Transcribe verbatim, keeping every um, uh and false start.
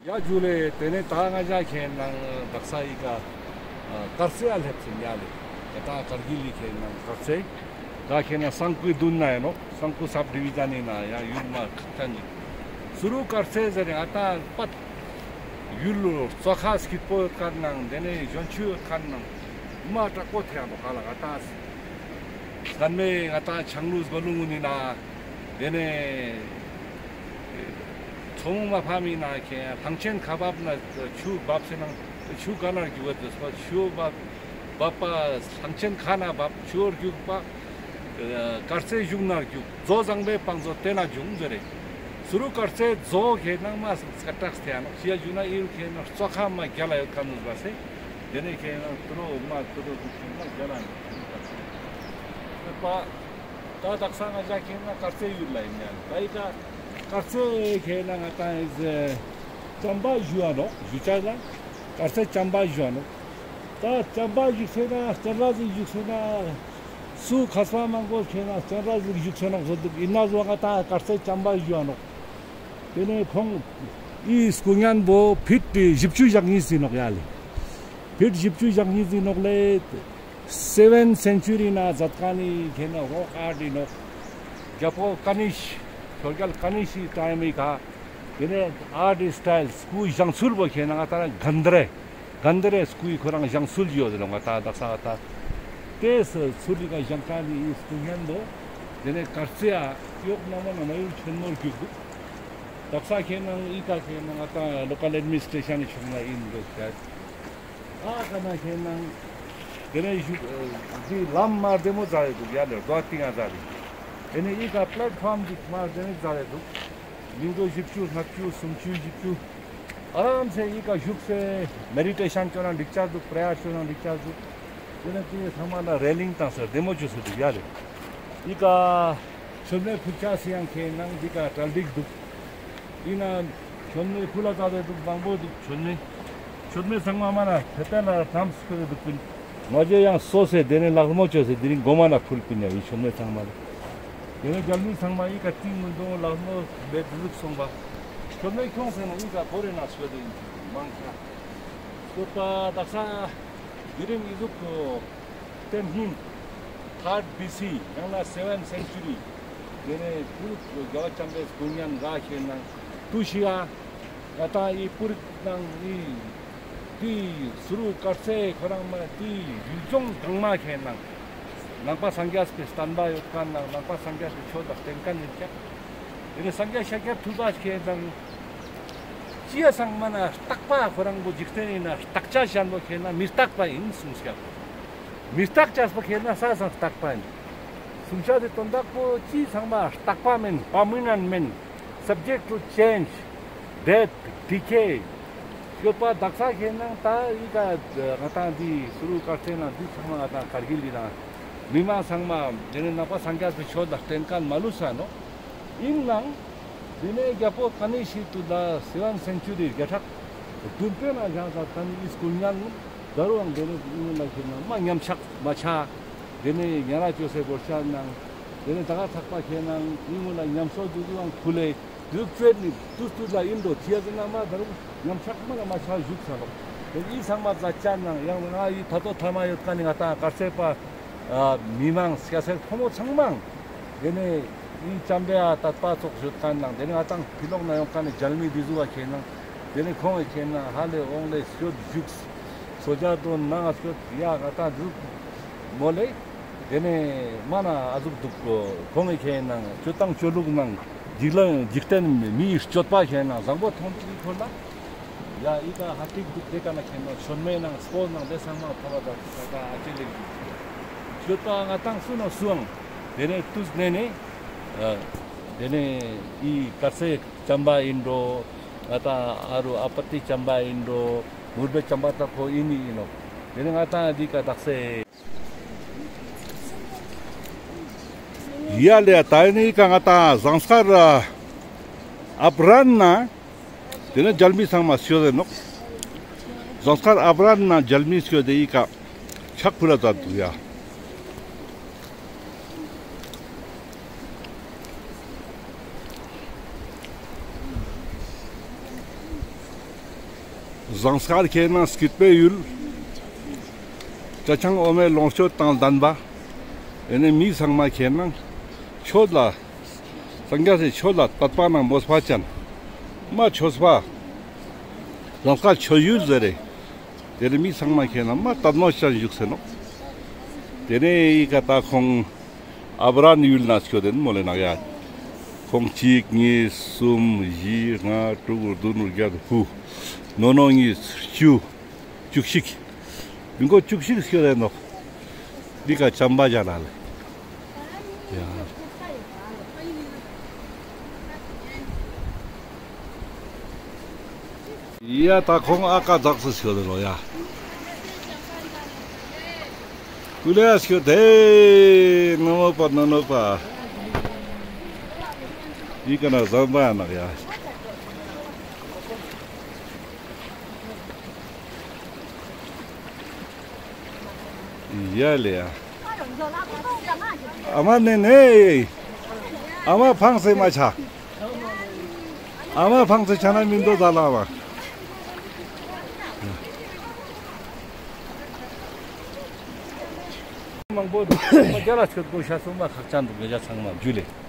ཡ་ཇུ་ལེ། ཏེ་ནེ་ད་ང་ཞ་ཁེ་ནང་དག་ས་ཨི་ཀ་ཨ་དཀར་རྩེ་ཨ་ལེབས་སེ་ཡ་ལེ། ད་དཀར་གིལ་ལི་ཁེ་ནང་དཀར་རྩེ། ད་ཁེ་ནང་སང་ཀུའི་དུན་ན་ཨིན་ནོག། སང་ཀུ་སབ་ཌི་བི་ཛན་ནི་ནང་ཡ་ཡུལ་མ་ཁག་ཅན་ནི། སུ་རུ་དཀར་རྩེ་ཟེར་ཡ་ད་པད་ཡུལ་ལོ་རྩྭ་ཁ་སྐྱིད་པོ་ཡོད་ཁན་ནང་ཏེ་ནེ་གཞོན་ཆུ་ཡོད་ཁན་ནང་མ་དྲག་པོ་ཐེ་ཡ་ནོག་ག་ལ་ང་ད། སྔན་མེ་ང་ད་ཆང་ལུས་གོ་ལུང་ནི་ན། ཏེ་ནེ་ཚོང་མ་ཕ་མི་ན་ཁེ་ལྷང་ཆེན་ཁ་བབ་ན་ཆུ་བབ་སེ་ནང་ཆུ་ག་ན་རྒྱུག་ག་དུས་པ་ཆུ་བབ་བབ་པ་ལྷང་ཆེན་ཁ་ན་བབ་ཆུ་རྒྱུག་པ་དཀར་རྩེ་གཞུང་ན་རྒྱུག་རྫོ་བཟང་པོའི་བང་མཛོད་ཏེ་ན་རྒྱུག་ཟེར་རེ། སུ་རུ་དཀར་རྩེ་རྫོ་ཁེ་ནང་མ་སྐད་གྲགས་ཏེ་ཡ་ནོག་ཤི་ཡ་རྒྱུ་ན་ཨི་རུ་ཁེ་ནང་རྩྭ་ཁ་མ་རྒྱལ་ལ་ཡོད་ཁན་ནུས་པ་སེ། ཏེ་ནེ་ཁེ་ནང་ཏུ་རོ་མ་ཏུ་རོ་ཏུ་ཁེ་ནང་རྒྱལ་ལ་ཡོད་ཁན་ནུས་པ་སེ། ད་དག་ས་ང་ཞ་ཁེ་ནང་དཀར་རྩེ་ཡུལ་ལ་ཨིན་ཡ། ད་ཨི་ཀ་དཀར་རྩེ་ཁེ་ནང་ང་ད་ཨི་ཙམ་པ་ཞུ་ཡ་ནོག་ཞུ་ཆ་ལ་དཀར་རྩེ་ཙམ་པ་ཞུ་ཡ་ནོག། ད་ཙམ་པ་ཞུགས་སེ་ན་སྤྱན་རས་གཟིགས་ཞུགས་སེ་ན་སུ་ཁས་པ་མང་པོ་ཁེ་ནང་སྤྱན་རས་གཟིགས་ཞུགས་སེ་ནོག་ཟེར་དུག། ཨིན་ན་ཟོ་ང་ད་དཀར་རྩེ་ཙམ་པ་ཞུ་ཡ་ནོག། ཏེ་ནེ་ཁོང་ཨི་སྐུ་བརྙན་བོ་ཕིཊ་བཞི་བཅུ་ཞེ་གཉིས་ཨིན་ནོག་ཡ་ལེ། ཕིཊ་བཞི་བཅུ་ཞེ་གཉིས་ཨིན་ནོག་ལེ། སེ་བེན་སེན་ཅུ་རི་ན་ཛད་ཁན་ནི་ཁེ་ནང་རོག་ཨརཊ་ཨིན་ནོག། རྒྱལ་པོ་ཀ་ནིཤ་ཤོ་རྒྱལ་ཀ་ནིཤ་ཀི་ཊའིམ་མི་ཀ་ཏེ་ནེ་ཨརཊ་ཨིན་སྟའིལ་སྐུ་བཞེངས་ཚུལ་བོ་ཁེ་ནང་ང་ད་གན་དི་རེ་གན་དི་རེ་སྐུའི་ཁོ་རང་བཞེངས་ཚུལ་ཡོད་ལེ་ང་ད་དག་ས་ང་ད། ཏེ་ཚུལ་ལི་ཀ་བཞེངས་ཁན་ནི་ཨི་སྐུ་བརྙན་བོ་ཏེ་ནེ་དཀར་རྩེ་ཨ་ཡོག་ན་མ་ན་མ་ཡུལ་ཆེན་མོར་རྒྱུག་དུག། དག་ས་ཁེ་ནང་ཨི་ཀ་ཁེ་ནང་ང་ད་ལོ་ཀལ་ཨེཌ་མི་ནི་སི་ཊྲེ་ཤན་ནི་ཕྱོགས་ན་ཨིན་འདུག་ཤ། ཨ་ཀ་ན་ཁེ་ནང་ཏེ་ནེ་ཞུ་འི་ལམ་མ་རྡེ་མོ་ཛད་དེ་དུག་ཡ་ལེ་རྡོ་ཏིང་ང་ཛད་དེ། ཏེ་ནེ་ཨི་ཀ་པླེཊ་ཕོམ་ཞིག་མ་རྡེ་མོ་ཛད་དེ་དུག། ལིང་ཏོ་བཞི་བཅུ་ལྔ་བཅུ་སུམ་ཅུ་བཞི་བཅུ། ཨ་རམ་སེ་ཨི་ཀ་ཞུགས་སེ་མེ་ཌི་ཊེ་ཤན་ཅོ་ན་འགྲིག་ཆ་དུག། པྲེ་ཡར་ཅོ་ན་འགྲིག་ཆ་དུག། ཏེ་ནེ་ཏེ་ཚང་མ་ལ་རེ་ལིང་ཏང་སེ་རྡེ་མོ་ཅོས་སེ་དུག་ཡ་ལེ། ཨི་ཀ་མཆོད་མེ་ཕུལ་ཆ་སི་ཡང་ཁེ་ནང་འི་ཀ་གྲལ་སྒྲིག་དུག། ཨིན་ན་མཆོད་མེ་ཕུལ་ལ་ཛད་དེ་དུག་བཟང་པོ་དུག་མཆོད་མེ། མཆོད་མེ་ཚང་མ་མ་ན་ཕེ་ཏེ་ལ་ཐམས་ཕུལ་དུག་པིན། ང་ཞེ་ཡང་སོ་སེ་ཏེ་ནེ་ལག་མོ་ཅོས་སེ་དེ་རིང་གོ་མ་ན་ཕུལ་པིན་ཡ་ཨི་མཆོད་མེ་ཚང་མ་ལ། ཏེ་ནེ་རྒྱལ་མི་ཚང་མ་ཨི་ཀ་ཏིང་ངུན་དུང་ལག་མོ་བེ་དུ་ལུག་སོང་པ། མཆོད་མེ་ཁྱོངས་སེ་ན་ཨི་ཀ་ཁོ་རེ་ན་སོ་དེ་ཨིན་མང་ཆ། སོ་པ་དག་ས་དེ་རིང་ཨི་ཟུག་གོ། ཏེ་ནེ་ཐརཌ་བི་སི་ཡང་ན་སེ་བེན་སེན་ཅུ་རི། ཏེ་ནེ་པུ་རིག་རྒྱལ་བ་བྱམས་པའི་སྐུ་བརྙན་ར་ཁེ་ནང་ཏུ་ཤི་ཡ། ང་ད་ཨི་པུ་རིག་ནང་ཨི་ཏེ་སུ་རུ་དཀར་རྩེ་ཁོ་རང་མ་ཏེ་ཡུལ་ལྗོངས་གང་མ་ཁེ་ནང་ནང་པ་སངས་རྒྱས་པའི་བསྟན་པ་ཡོད་ཁན་ནང་ནང་པ་སངས་རྒྱས་པའི་ཆོས་ལ་བརྟེན་ཁན་ཨིན་ཀྱག། ཏེ་ནེ་སངས་རྒྱས་ཤཱཀྱ་ཐུབ་པ་ཁེ་ནང་ཅི་ཡ་ཚང་མ་ན་རྟག་པ་ཁོ་རང་བོ་འཇིག་རྟེན་ཨིན་ན་རྟག་ཆ་ཞན་པོ་ཁེ་ན་མི་རྟག་པ་ཨིན་གསུངས་ཀྱག། མི་རྟག་ཅེས་པོ་ཁེ་ན་ས་སང་རྟག་པ་ཨིན། གསུང་ཆ་དེ་དོན་དག་པོ་ཅི་ཚང་མ་རྟག་པ་མེན། པར་མ་ནེནཊ་མེན། Subject to change, death, decay. ཡོད་པ་དག་ས་ཁེ་ནང་ད་ཨི་ཀ་ང་ཏང་འདི་སུ་རུ་དཀར་རྩེ་ནང་འདི་ཚང་མ་ང་ཏང་ཀར་གིལ་འདི་ནང་མི་མང་ཚང་མ་དེ་ནས་ནང་པ་སངས་རྒྱས་པའི་ཆོས་ལ་བརྟེན་མཁན་མ་ལུས་ས་ནོག། ཨིན་ནའང་དེ་ནས་རྒྱལ་པོ་ཀ་ནི་ཤི་ཏུ་ད་སེ་ཝན་སེན་ཅུ་རི་བརྒྱ་ཕྲག་བདུན་པའི་ནང་བཞེངས་ས་ཀ་ནི་ཨི་སྐུ་བརྙན་ད་རུང་དེ་ནས་ཨིན་ན་ཁེ་ནང་མ་ཉམས་ཆག་མ་ཆག། དེ་ནས་ཉ་ར་ཅོ་སའི་བོར་ཆ་ནང་དེ་ནས་ད་ག་ཚག་པ་ཁེ་ནང་ཨིན་ན་ཉམས་གསོ་དུ་དུ་ཡང་ཕུལ་ལེ། དུ་ཙེ་ནི་དུ་དུ་ལ་ཨིན་འགྲོ་ཐི་ཡ་ཟེར་ན་མ་ད་རུང་ཉམས་ཆག་མ་ལ་མ་ཆག་བཞུགས་ས་ནོག། དེ་ཨི་ཚང་མ་ཛ་ཅན་ནང་ཡང་ང་ཨི་ད་ལྟོ་ཐ་མ་ཡོད་ཀ་ནི་ང་ཏང་དཀར་ཟས་པ་མི་མང་སྐྱ་སེར་ཕོ་མོ་ཚང་མ་དེ་ནས་ཨི་ཅམ་པའི་ཨ་དད་པ་ཚོགས་ཡོད་ཀ་ནང་དེ་ནས་ང་ཏང་ཕི་ལོག་ན་ཡོང་ཀ་ནི་མཇལ་མི་འདི་ཟུ་བ་ཁེ་ནང་དེ་ནས་ཁོང་གི་ཁེ་ནང་ཧ་ལས་འོང་ལས་སྐྱོད་བཞུགས། སོ་ཇ་དོན་ནང་སྐྱོད་ཡ་ང་ཏང་འདུག་མོ་ལེ། དེ་ནས་མ་ན་ཨ་ཟུག་འདུག་གོ། ཁོང་གི་ཁེ་ནང་སྤྱོད་སྟངས་སྤྱོད་ལུགས་ནང་འཇིག་ལ་འཇིག་རྟེན་མིའི་སྤྱོད་པ་ཁེ་ནང་བཟང་པོ་མཐོང་དུས་ཁོ་ལ་ཡ་ཨི་ཀ་ཧ་ཏིག་འདུག་དེ་ཀ་ན་ཁེ་ནང་ཆོན་མེ་ནང་སྤོ་ནང་དེ་ཚང་མ་ཐོབ་པ་དང་ད་ཀ་ཨ་ཅེ་ལེགས་འདུག། སྤྱོད་པ་ང་ཏང་སུ་ནང་སུའང་དེ་ནས་དུས་ནས་ནས་དེ་ནས་ཨི་དཀར་ཟས་ཅམ་པ་ཨིན་འགྲོ། ང་ཏང་ཨ་རུ་ཨ་པ་ཏི་ཅམ་པ་ཨིན་འགྲོ། མུར་བེ་ཅམ་པ་ད་ཁོ་ཨིན་ནི་ཨིན་ནོག། དེ་ནས་ང་ཏང་འདི་ཀ་དག་ས་ཡ་ལེ་ད་ནི་ཀ་ང་ཏང་ཟངས་དཀར་ཨབ་རན་ན་དེ་ནས་མཇལ་མི་ཚང་མ་སྐྱོད་དེ་ནོག། ཟངས་དཀར་ཨབ་རན་ན་མཇལ་མི་སྐྱོད་དེ་ཨི་ཀ་ཕྱག་ཕུལ་ལ་ད་འདུག་ཡ། ཟངས་དཀར་ཁེ་ན་སྐྱིད་པའི་ཡུལ། ཅ་ཆང་འོ་མའི་ལོངས་སྤྱོད་དང་ལྡན་པ། ཨེ་ནེ་མི་ཚང་མ་ཁེ་ན་ཆོས་ལ། སངས་རྒྱས་སི་ཆོས་ལ་དད་པ་ནང་མོས་པ་ཅན། མ་ཆོས་པ། ཟངས་དཀར་ཆོས་ཡུལ་ཟེར་རེ། དེ་ལས་མི་ཚང་མ་ཁེ་ན་མ་དད་མོས་ཅན་བཞུགས་སེ་ནོག། དེ་ནས་ཡི་ག་ད་ཁོང་ཨབ་རན་ཡུལ་ན་སྐྱོད་དེ་མོལ་ལེ་ནག་ཡ། ཁོང་གཅིག་གཉིས་གསུམ་བཞི་ལྔ་དྲུག་བདུན་བརྒྱད་དགུ། ནོ་ནོ་གཉིས་བཅུ། བཅུ་གཅིག། མི་མགོ་བཅུ་གཅིག་སྐྱོད་དེ་ནོག། འདི་ཀ་ཅམ་པ་ཇ་ལ་ལེ། ཡ། ཡ་ད་ཁོང་ཨ་ཀ་ཛག་སི་སྐྱོད་དེ་ནོག་ཡ། ཀུ་ལེ་སྐྱོད་དེ་ནོ་ནོ་པ་ནོ་ནོ་པ། འདི་ཀ་ན་ཟམ་པ་ཡ་ནག་ཡ། ཡ་ལེ་ཡ། ཨ་མ་ནེ་ནེ། ཨ་མ་ཕངས་སེ་མ་ཆ། ཨ་མ་ཕངས་སེ་ཆ་ན་མི་འདོད་ད་ལ་བ། མང་པོ་འདུག་མ་རྒྱ་ལ་ཆོད་པོ་ཤ་སོ་མ་ཁག་ཅན་འདུག་ངེད་ཅག་ཚང་མ་ཇུ་ལེ།